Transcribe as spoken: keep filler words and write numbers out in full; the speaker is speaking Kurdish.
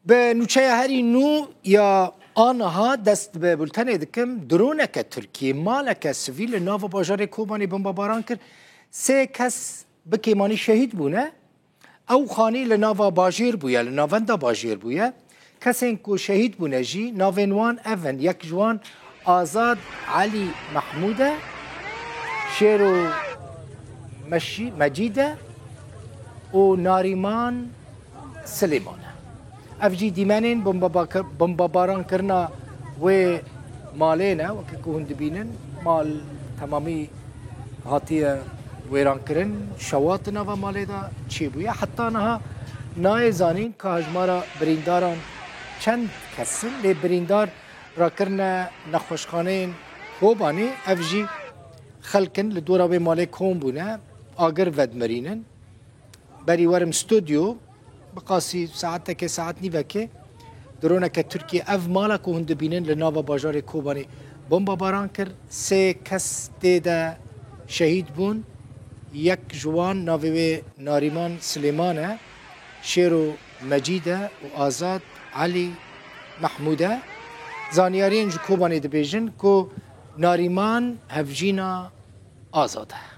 Bi nûçeya herî nû ya aniha dest bi bultenê dikim. Droneke Tirkî maleke sivîl li nava bajarê Kobanê bombebaran kir. Sê kes bi kêmanî şehîd bûne. Ew xanî li nava bajêr bûye, li navenda bajêr bûye. Kesên ku şehîd bûne jî navên wan ev in, yek ji wan Azad Elî Mehmûd e, Şêro Meşî-, Mecîd e û Narîman Silêman e. Ev jî dîmenên bombebakir-, bombebaran kirina wê malê ne, weke ku hûn dibînin, mal temamî hatiye wêrankirin, şewat di nava malê de çêbûye. Heta niha nayê zanîn ka hejmara birîndaran çend kes in, lê birîndar rakirine nexweşxaneyên Kobanê, ev jî xelk in li dora wê malê kom bûne, agir vedimirînin. Berî werim stûdyo, bi qasî saetekê, saet nîvekê, droneke Tirkî ev mala ku hûn dibînin li nava bajarê Kobanê bombebaran kir. Sê kes tê de şehîd bûn. Yek ji wan navê wê Narîman Silêman e, Şêro Mecîd e û Azad Elî Mehmûd e. Zanyariyên ji Kobanê dibêjin ku Narîman hevjîna Azad e.